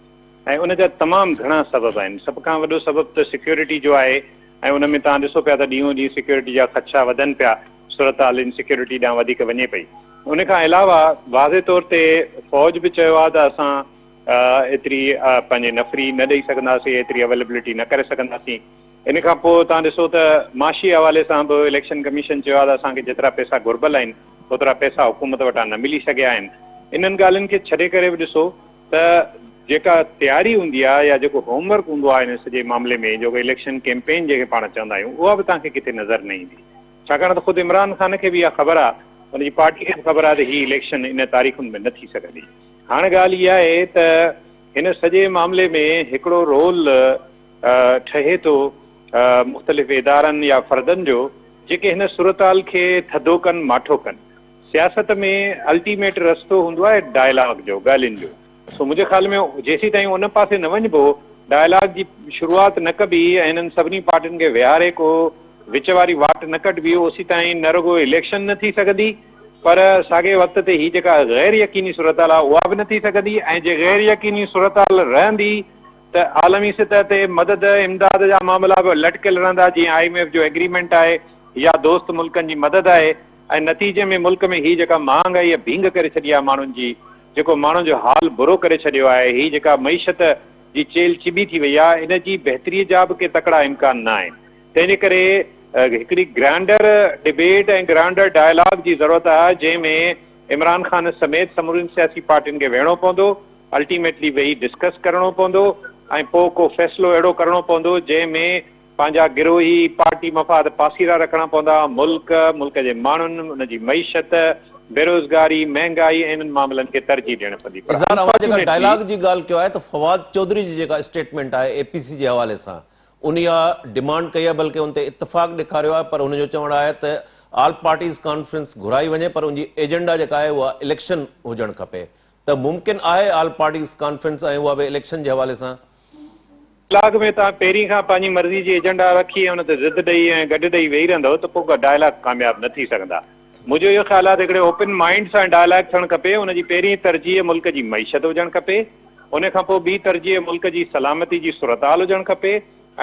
۽ ان جا تمام گهڻا سبب آهن سڀ کان وڏو سبب ته سيڪيورٽي جو آهي ۽ ان ۾ توهان ڏسو پيا ته ڏينهون ڏينهن سيڪيورٽي جا خدشا وڌن پيا، صورتحال انسيڪيورٽي ڏانهن وڌيڪ وڃي پئي. ان کان علاوه واضح طور تي فوج به چيو آهي ته اسان ايتري پنهنجي نفري نه ڏئي سگهنداسين، ايتري اويليبلٽي نه ڪري سگهنداسين. ان کان پوء توهان ڏسو ته معاشي حوالي سان به اليڪشن ڪميشن چيو آهي ته اسان کي جيترا پئسا گهربل آهن اوترا پئسا حڪومت وٽان نه ملي سگهيا آهن. انهن ڳالهين کي ڇڏي ڪري به ڏسو ته جيڪا تياري هوندي آهي يا جيڪو هوم ورڪ هوندو آهي ان سڄي معاملي ۾ جيڪو اليڪشن ڪيمپين جنهن کي پاڻ چوندا آهيون اها به توهان کي ڪٿي نظر نه ايندي ڇاڪاڻ ته خود عمران خان کي به اها خبر آهي ان جي پارٽي کي به خبر آهي ته هي اليڪشن ان تاريخن ۾ نه ٿي سگهندي هاڻ ڳالهه اها آهي ته هن سڄي معاملي ۾ هڪڙو رول ٺهي ٿو مختلف ادارن يا فردن جو جيڪي هن صورتحال کي ٿڌو ڪن ماٺو ڪن سياست ۾ الٽيميٽ رستو هوندو آهي ڊائلاگ جو، ڳالهين جو. سو منهنجي خيال ۾ جيسيتائين ان پاسي نه وڃبو، ڊائلاگ جي شروعات نه ڪبي ۽ هنن سڀني پارٽين کي ويهاري ڪو وچ واري واٽ نه ڪڍبي اوسيتائين نه رڳو اليڪشن نه ٿي سگهندي پر ساڳئي وقت تي هي جيڪا غير يقيني صورتحال آهي اها به نه ٿي سگهندي ۽ جي غير يقيني صورتحال رهندي ته عالمي سطح تي مدد امداد جا معاملا به لٽڪيل رهندا جيئن I M F جو ايگريمينٽ آهي يا دوست ملڪن جي مدد آهي ۽ نتيجي ۾ ملڪ ۾ هي جيڪا مهانگائيء ڀينگ ڪري ڇڏي آهي ماڻهن جي، جيڪو ماڻهن جو حال برو ڪري ڇڏيو آهي، هي جيڪا معيشت جي چيلهه چٻي ٿي وئي آهي، ان جي بهتريء جا به ڪي تڪڙا امڪان نه آهن. تنهن جي ڪري هڪڙي گرانڊر ڊبيٽ ۽ گرانڊر ڊائلاگ جي ضرورت آهي، جنهن ۾ عمران خان سميت سمورين سياسي پارٽين کي ويهڻو پوندو، الٽيميٽلي ويهي ڊسڪس ڪرڻو پوندو ۽ پوء ڪو فيصلو اهڙو ڪرڻو پوندو، جنهن ۾ پنهنجا گروهي پارٽي مفاد پاسيرا رکڻا پوندا، ملڪ، ملڪ جي ماڻهن، ان جي معيشت، بيروزگاري، مهنگائي ۽ انهن معاملن کي ترجيح ڏيڻ پوندي پر اظهار اوهان جيڪا انفارچونيٽلي. ڊائلاگ جي ڳالهه ڪيو آهي ته فواد چوڌري جي جيڪا اسٽيٽمينٽ آهي اي پي سي جي حوالي سان ان اها ڊمانڊ ڪئي آهي بلڪه ان تي اتفاق ڏيکاريو آهي پر هن جو چوڻ آهي ته آل پارٽيز ڪانفرنس گهرائي وڃي پر ان جي ايجنڊا جيڪا آهي اها اليڪشن هجڻ کپي ته ممڪن آهي آل پارٽيز ڪانفرنس ۽ اها به اليڪشن جي حوالي سان؟ ڊائلاگ ۾ توهان پهرين کان پنهنجي مرضي جي ايجنڊا رکي ۽ ان تي ضد ڏئي ۽ گڏ ڏئي ويهي رهندؤ ته پوء ڊائلاگ ڪامياب نه ٿي سگهندا. منهنجو اهو خيال آهي ته هڪڙي اوپن مائينڊ سان ڊائلاگ ٿيڻ کپي، ان جي پهرين ترجيح ملڪ جي معيشت هجڻ کپي، ان کان پوء ٻي ترجيح ملڪ جي سلامتي جي صورتحال هجڻ کپي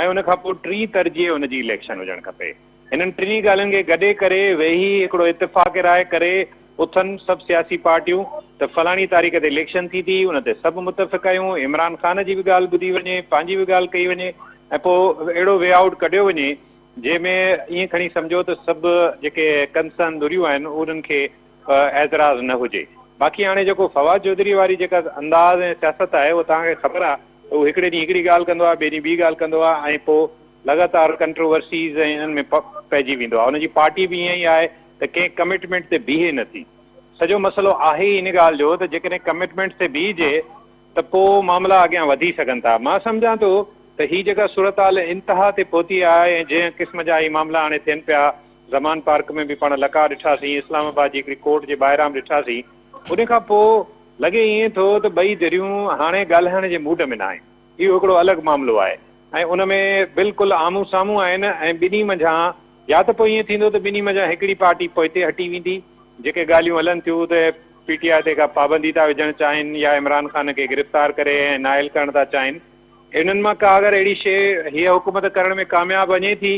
۽ ان کان پوء ٽين ترجيح ان جي اليڪشن هجڻ کپي. انهن ٽنهي ڳالهين کي گڏي ڪري ويهي هڪڙو اتفاق راء ڪري اٿن سڀ سياسي پارٽيون ته فلاڻي تاريخ تي اليڪشن ٿيندي ان تي سڀ متفق آهيون عمران خان جي به ڳالهه ٻڌي وڃي پنهنجي به ڳالهه ڪئي وڃي ۽ پوء اهڙو وي آئوٽ ڪڍيو وڃي جنهن ۾ ائين کڻي سمجهو ته سڀ جيڪي ڪنسرن ڌريون آهن انهن کي اعتراض نه هجي. باقي هاڻي جيڪو فواد چوڌري واري جيڪا انداز ۽ سياست آهي اهو توهان کي خبر آهي ته هو هڪڙي ڏينهن هڪڙي ڳالهه ڪندو آهي ٻئي ڏينهن ٻي ڳالهه ڪندو آهي ۽ پوء لڳاتار ڪنٽروورسيز ۽ انهن ۾ پئجي ويندو آهي. ان جي پارٽي به ائين ئي آهي ته ڪنهن ڪمٽمينٽ تي بيهي نه ٿي. سڄو مسئلو آهي ئي ان ڳالهه جو ته جيڪڏهن ڪمٽمينٽس تي بيهجي ته پوء معاملا اڳيان وڌي سگهن ٿا. مان سمجهان ٿو ته هي جيڪا صورتحال انتها تي پهتي آهي ۽ جنهن قسم جا هي معاملا هاڻي ٿين پيا، زمان پارڪ ۾ به پاڻ لقاء ڏٺاسين، اسلام آباد جي هڪڙي ڪورٽ جي ٻاهران به ڏٺاسين، ان کان پوء لڳي ائين ٿو ته ٻئي ڌريون هاڻي ڳالهائڻ جي موڊ ۾ ناهن. اهو هڪڙو الڳ معاملو آهي ۽ ان ۾ بلڪل آمهون سامهون آهن ۽ ٻنهي منجهان يا ته پوء ائين ٿيندو ته ٻنهي منجهان هڪڙي پارٽي پوئتي هٽي ويندي، جيڪي ڳالهيون هلن ٿيون ته پي ٽي آء تي ڪا پابندي ٿا وجهڻ چاهين يا عمران خان کي گرفتار ڪري ۽ نااهل ڪرڻ ٿا چاهين، انهن مان ڪا اگر اهڙي شيء هيء حڪومت ڪرڻ ۾ ڪامياب وڃي ٿي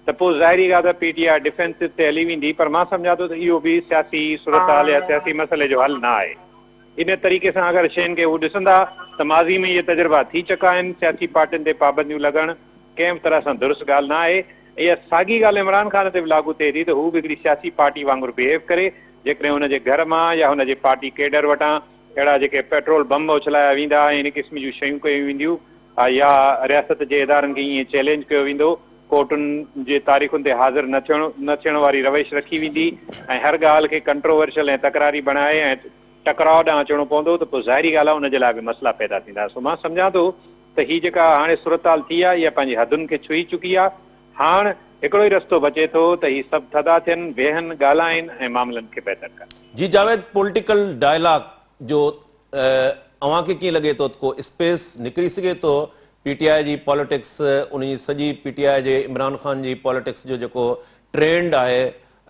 ته پوء ظاهري ڳالهه ته پي ٽي آء ڊفينسو تي هلي ويندي پر مان سمجهان ٿو ته اهو به سياسي صورتحال يا سياسي مسئلي جو حل نه آهي. ان طريقي سان اگر شين کي هو ڏسندا ته ماضي ۾ اهي تجربا ٿي چڪا آهن، سياسي پارٽين تي پابنديون لڳڻ ڪنهن به طرح سان درست ڳالهه نه آهي. اها ساڳي ڳالهه عمران خان تي به لاڳو ٿئي ٿي ته هو به هڪڙي سياسي پارٽي وانگر بهيو ڪري، جيڪڏهن هن جي گهر مان يا هن جي پارٽي ڪيڊر وٽان اهڙا جيڪي پيٽرول بم اڇلايا ويندا ۽ ان قسم جون شيون ڪيون وينديون يا رياست جي ادارن کي ائين چئلينج ڪيو ويندو، ڪورٽن جي تاريخن تي حاضر نه ٿيڻ نه ٿيڻ واري روش رکي ويندي ۽ هر ڳالهه کي ڪنٽروورشل ۽ تڪراري بڻائي ۽ ٽڪراء ڏانهن اچڻو پوندو ته پوء ظاهري ڳالهه آهي ان جي لاء به مسئلا پيدا ٿيندا. سو مان سمجهان ٿو ته هي جيڪا هاڻي صورتحال ٿي آهي اها پنهنجي حدن کي ڇهي چڪي آهي. هاڻ هڪڙو ئي رستو بچي ٿو ته هي سڀ ٿڌا ٿين، ويهن، ڳالهائين ۽ معاملن کي بهتر ڪن. جي جاويد پوليٽيڪل ڊائلاگ جو اوهان کي ڪيئن لڳي ٿو ته ڪو اسپيس نڪري سگهي ٿو پي ٽي آء جي پاليٽڪس ان جي سڄي پي ٽي آء جي عمران خان جي پاليٽڪس جو جيڪو ٽرينڊ آهي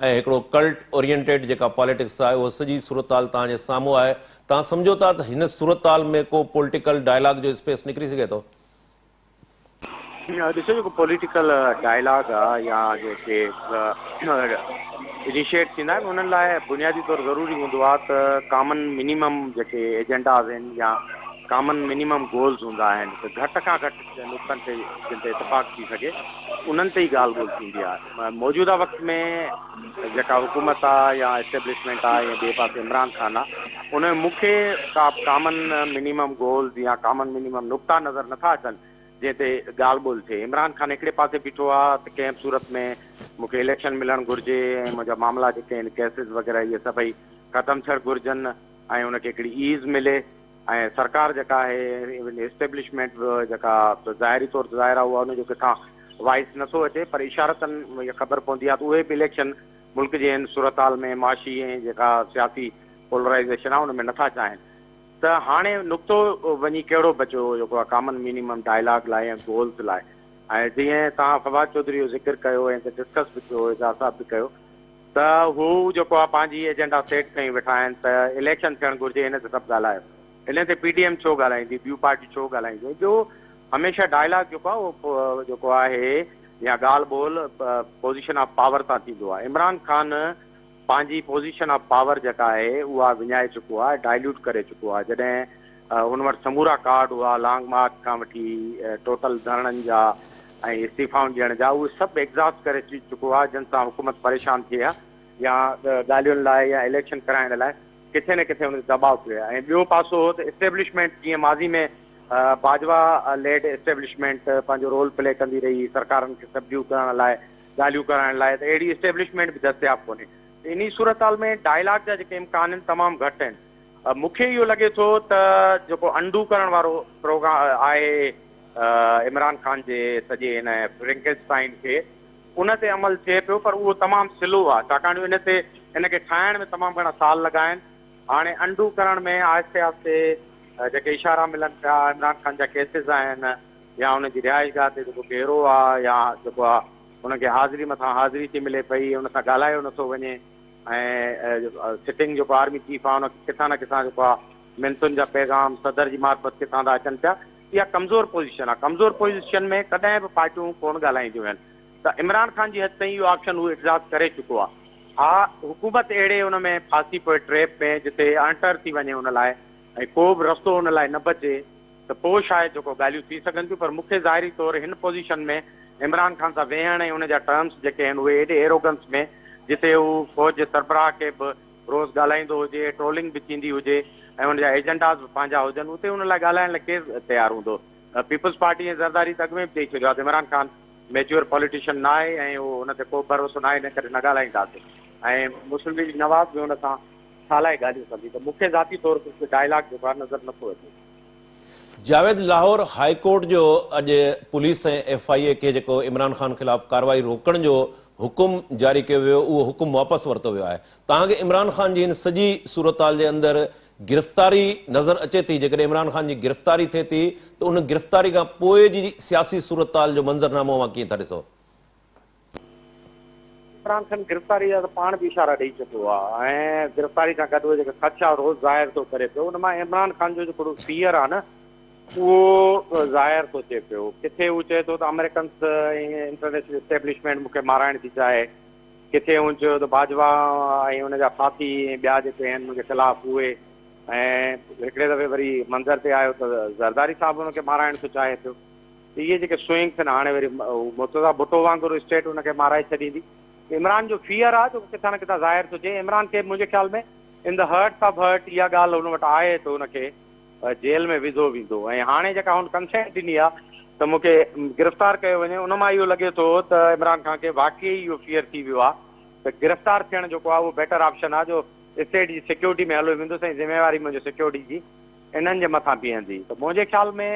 ۽ هڪڙو ڪلٽ اورينٽيڊ جيڪا پاليٽڪس آهي اهو سڄي صورتحال توهان جي سامهون آهي توهان سمجهو ٿا ته هن صورتحال ۾ ڪو پوليٽيڪل ڊائلاگ جو اسپيس نڪري سگهي ٿو؟ ڏسو جيڪو پوليٽيڪل ڊائلاگ آ يا جيڪي انيشيٽ ٿيندا آهن انهن لاء بنيادي طور ضروري هوندو آ ته ڪامن منيمم جيڪي ايجنڊاز آهن يا ڪامن منيمم گولز هوندا آهن ته گهٽ کان گهٽ نقطن تي جن تي اتفاق ٿي سگهي انهن تي ئي ڳالهه ٻولهه ٿيندي آ موجوده وقت ۾ جيڪا حڪومت آ يا اسٽيبلشمينٽ آ يا ٻئي پاسي عمران خان آ ان ۾ مون کي ڪا ڪامن منيمم گولز يا ڪامن منيمم نقطا نظر نٿا اچن جنهن تي ڳالهه ٻولهه ٿئي. عمران خان هڪڙي پاسي بيٺو آ ته ڪنهن به صورت ۾ مون کي اليڪشن ملڻ گهرجي ۽ منهنجا معاملا جيڪي آهن ڪيسز وغيره اهي سڀئي ختم ٿيڻ گهرجن ۽ ان کي هڪڙي ايز ملي ۽ سرڪار جيڪا آهي اسٽيبلشمينٽ به جيڪا ظاهري طور ته ظاهر آ اها ان جو ڪٿان وائس نٿو اچي پر اشارتن اها خبر پوندي آ ته اهي به اليڪشن ملڪ جي هن صورتحال ۾ معاشي ۽ جيڪا سياسي پولرائيزيشن آ ان ۾ نٿا چاهين. ته هاڻي نقطو وڃي ڪهڙو بچيو جيڪو آهي ڪامن منيمم ڊائلاگ لاء يا گولز لاء ۽ جيئن توهان فواد چوڌري جو ذڪر ڪيو ۽ ڊسڪس به ٿيو اعجاز صاحب به ڪيو ته هو جيڪو آهي پنهنجي ايجنڊا سيٽ ڪيون ويٺا آهن ته اليڪشن ٿيڻ گهرجي ان تي سڀ ڳالهايو ان تي پي ڊي ايم ڇو ڳالهائيندي ٻيون پارٽيون ڇو ڳالهائينديون ٻيو هميشه ڊائلاگ جيڪو آهي اهو جيڪو آهي يا ڳالهه ٻولهه پوزيشن آف پاور تان ٿيندو آهي عمران خان پنهنجي پوزيشن آف پاور جيڪا آهي اها وڃائي چڪو آهي، ڊائليوٽ ڪري چڪو آهي، جڏهن هن وٽ سمورا ڪارڊ هئا لانگ مارچ کان وٺي ٽوٽل ڌرڻن جا ۽ استعيفائن ڏيڻ جا اهي سڀ ايگزاسٽ ڪري چڪو آهي جن سان حڪومت پريشان ٿئي ها يا ڳالهين لاء يا اليڪشن ڪرائڻ لاء ڪٿي نه ڪٿي ان تي دٻاء پيو ۽ ٻيو پاسو هو ته اسٽيبلشمينٽ جيئن ماضي ۾ باجوا ليڊ اسٽيبلشمينٽ پنهنجو رول پلي ڪندي رهي سرڪارن کي سبڊيو ڪرڻ لاء ڳالهيون ڪرائڻ لاء ته اهڙي اسٽيبلشمينٽ به دستياب ڪونهي ته انهي صورتحال ۾ ڊائلاگ جا جيڪي امڪان آهن تمام گهٽ آهن. مون کي اهو لڳي ٿو ته جيڪو انڊو ڪرڻ وارو پروگرام آهي عمران خان جي سڄي هن فرينڪنسٽائن کي ان تي عمل ٿئي پيو پر اهو تمام سلو آهي ڇاڪاڻ جو ان تي ان کي ٺاهڻ ۾ تمام گهڻا سال لڳا آهن هاڻي انڊو ڪرڻ ۾ آهستي آهستي جيڪي اشارا ملن پيا عمران خان جا ڪيسز آهن يا ان جي رهائش گاهه تي جيڪو گهيرو آهي يا جيڪو آهي ان کي حاضري مٿان حاضري ٿي ملي پئي ان سان ڳالهايو نٿو وڃي ۽ سٽنگ جيڪو آرمي چيف آهي ان کي ڪٿان نه ڪٿان جيڪو آهي منتن جا پيغام صدر جي معرفت ڪٿان ٿا اچن پيا اها ڪمزور پوزيشن آهي، ڪمزور پوزيشن ۾ ڪڏهن به پارٽيون ڪونه ڳالهائينديون آهن ته عمران خان جي حد تائين اهو آپشن هو ايگزاسٽ ڪري چڪو آهي. ها حڪومت اهڙي ان ۾ ڦاسي پوي ٽريپ ۾ جتي اڻٽر ٿي وڃي ان لاء ۽ ڪو به رستو ان لاء نه بچي ته پوء شايد جيڪو ڳالهيون ٿي سگهن ٿيون پر مون کي ظاهري طور هن پوزيشن ۾ عمران خان سان ويهڻ ۽ ان جا ٽرمز جيڪي آهن اهي ايڏي ايروگنس ۾ جتي هو فوج جي سربراهه کي به روز ڳالهائيندو هجي، ٽرولنگ به ٿيندي هجي ۽ ان جا ايجنڊاز به پنهنجا هجن، اتي ان لاء ڳالهائڻ لاء ڪير تيار هوندو؟ پيپلز پارٽي ۽ زرداري ته اڳ ۾ به چئي ڇڏيو آهي ته عمران خان ميچوئر پاليٽيشن نه آهي ۽ اهو ان تي ڪو به ڀروسو نه آهي، ان ڪري نه ڳالهائينداسين ۽ مسلم ليگ نواز به ان سان ڇا لاء ڳالهيون ڪندي ته مون کي ذاتي طور ڪجهه ڊائلاگ جيڪو آهي نظر نٿو اچي. جاويد لاهور هاء ڪورٽ جو اڄ پوليس ۽ ايف I اي کي جيڪو عمران خان خلاف ڪارروائي روڪڻ جو حڪم جاري ڪيو ويو اهو حڪم واپس ورتو ويو آهي توهان کي عمران خان جي هن سڄي صورتحال جي اندر گرفتاري نظر اچي ٿي جيڪڏهن عمران خان جي گرفتاري ٿئي ٿي ته ان گرفتاري کان پوء جي سياسي صورتحال جو منظرنامو اوهان ڪيئن ٿا ڏسو؟ عمران خان گرفتاري جا ته پاڻ به اشارا ڏئي چڪو آهي ۽ گرفتاري سان گڏ اهي جيڪي خدشا روز ظاهر ٿو ڪري پيو ان مان عمران خان جو جيڪو فيئر آهي نه اهو ظاهر ٿو ٿئي پيو ڪٿي هو چئي ٿو ته آمريڪنس ۽ انٽرنيشنل اسٽيبلشمينٽ مون کي مارائڻ ٿي چاهي ڪٿي هن چيو ته باجوا ۽ ان جا ساٿي ۽ ٻيا جيڪي آهن منهنجي خلاف اهي ۽ هڪڙي دفعي وري منظر تي آيو ته زرداري صاحب ان کي مارائڻ ٿو چاهي پيو ته اهي جيڪي سوئنگس آهن هاڻي وري مرتضيٰ ڀٽو وانگر اسٽيٽ ان کي مارائي ڇڏيندي ته عمران جو فيئر آهي جيڪو ڪٿان نه ڪٿان ظاهر ٿو ٿئي عمران کي منهنجي خيال ۾ ان the hearts of heart اها ڳالهه هن وٽ آهي ته ان کي جيل ۾ وڌو ويندو ۽ هاڻي جيڪا هن ڪنسينٽ ڏني آهي ته مون کي گرفتار ڪيو وڃي ان مان اهو لڳي ٿو ته عمران خان کي واقعي اهو فيئر ٿي ويو آهي ته گرفتار ٿيڻ جيڪو آهي اهو بيٽر آپشن آهي جو اسٽيٽ جي سيڪيورٽي ۾ هليو ويندس ۽ ذميواري منهنجي سيڪيورٽي جي انهن جي مٿان بيهندي ته منهنجي خيال ۾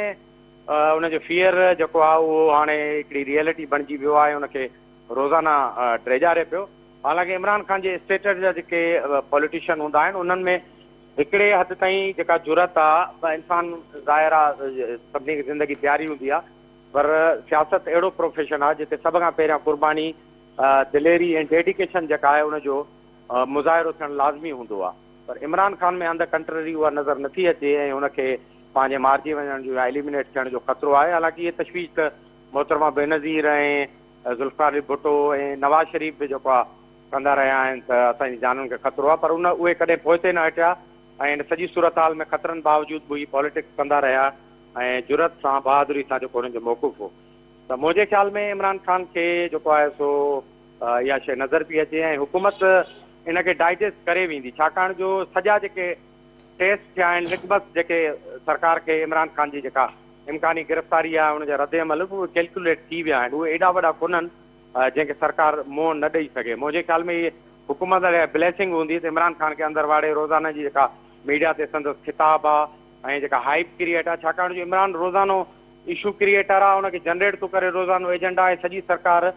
ان جو فيئر جيڪو آهي اهو هاڻي هڪڙي ريئلٽي بڻجي ويو آهي ان کي روزانه ڊيڄاري پيو حالانڪه عمران خان جي اسٽيٽس جا جيڪي پوليٽيشن هوندا آهن انهن ۾ هڪڙي حد تائين جيڪا جرئت آ انسان ظاهر آ سڀني کي زندگي پياري هوندي آ پر سياست اهڙو پروفيشن آ جتي سڀ کان پهريان قرباني دليري ۽ ڊيڊيڪيشن جيڪا آهي ان جو مظاهرو ٿيڻ لازمي هوندو آ پر عمران خان ۾ آن the ڪنٽرري اها نظر نٿي اچي ۽ ان کي پنهنجي مارجي وڃڻ جو يا ايليمينيٽ ٿيڻ جو خطرو آهي حالانڪه اهي تشويش ته محترمه بينظير ۽ ذوالفقار علي ڀٽو ۽ نواز شريف به جيڪو آ ڪندا رهيا آهن ته اسان جي جانن کي خطرو آهي پر ان اهي ڪڏهن پوئتي نه هٽيا ۽ ان سڄي صورتحال ۾ خطرن باوجود به اهي پاليٽڪس ڪندا رهيا ۽ جرئت سان بهادري سان جيڪو انهن جو موقف هو ته منهنجي خيال ۾ عمران خان کي جيڪو آهي سو اها شيء نظر پئي اچي ۽ حڪومت ان کي ڊائجسٽ ڪري ويندي ڇاڪاڻ جو سڄا جيڪي ٽيسٽ ٿيا آهن لٽمس جيڪي سرڪار کي عمران خان جي جيڪا امڪاني گرفتاري آهي ان جا رد عمل به اهي ڪيلڪيوليٽ ٿي ويا آهن اهي ايڏا وڏا ڪونهن جنهن کي سرڪار منهن نه ڏئي سگهي. منهنجي خيال ۾ هي حڪومت لاء بليسنگ هوندي ته عمران خان کي اندر واڙي روزانه جي جيڪا ميڊيا تي سندس خطاب آ ۽ جيڪا هائيپ ڪريئيٽ آ ڇاڪاڻ جو عمران روزانو اشو ڪريئيٽر آ ان کي جنريٽ ٿو ڪري روزانو ايجنڊا ۽ سڄي سرڪار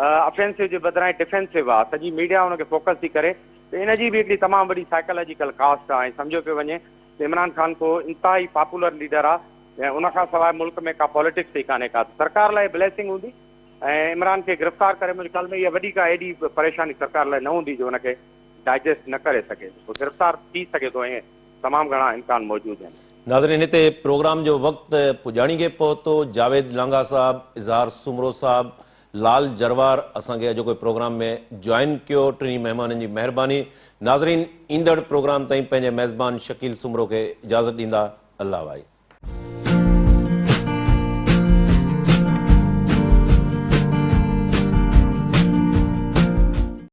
افينسو جي بدران ڊفينسو آ سڄي ميڊيا ان کي فوڪس ٿي ڪري ته ان جي به هڪڙي تمام وڏي سائيڪالاجيڪل ڪاسٽ آ ۽ سمجهيو پيو وڃي ته عمران خان ڪو انتهائي پاپولر ليڊر آ ۽ ان کان سواء ملڪ ۾ ڪا پاليٽڪس ئي ڪانهي ڪا ته سرڪار لاء بليسنگ هوندي. ۽ عمران کي گرفتار ڪري منهنجي خيال ۾ اها وڏي ڪا ايڏي پريشاني سرڪار لاء نه هوندي جو ان کي ڊائجسٽ نه ڪري سگهي هو گرفتار ٿي سگهي ٿو ۽ تمام گهڻا امڪان موجود آهن. ناظرين هتي پروگرام جو وقت پڄاڻي کي پهتو جاويد لانگاهه صاحب، اظهار سومرو صاحب، لال جروار اسان کي اڄوڪي پروگرام ۾ جوائن ڪيو ٽنهي مهمانن جي مهرباني ناظرين ايندڙ پروگرام تائين پنهنجي ميزبان شڪيل سومرو کي اجازت ڏيندا الله واهي.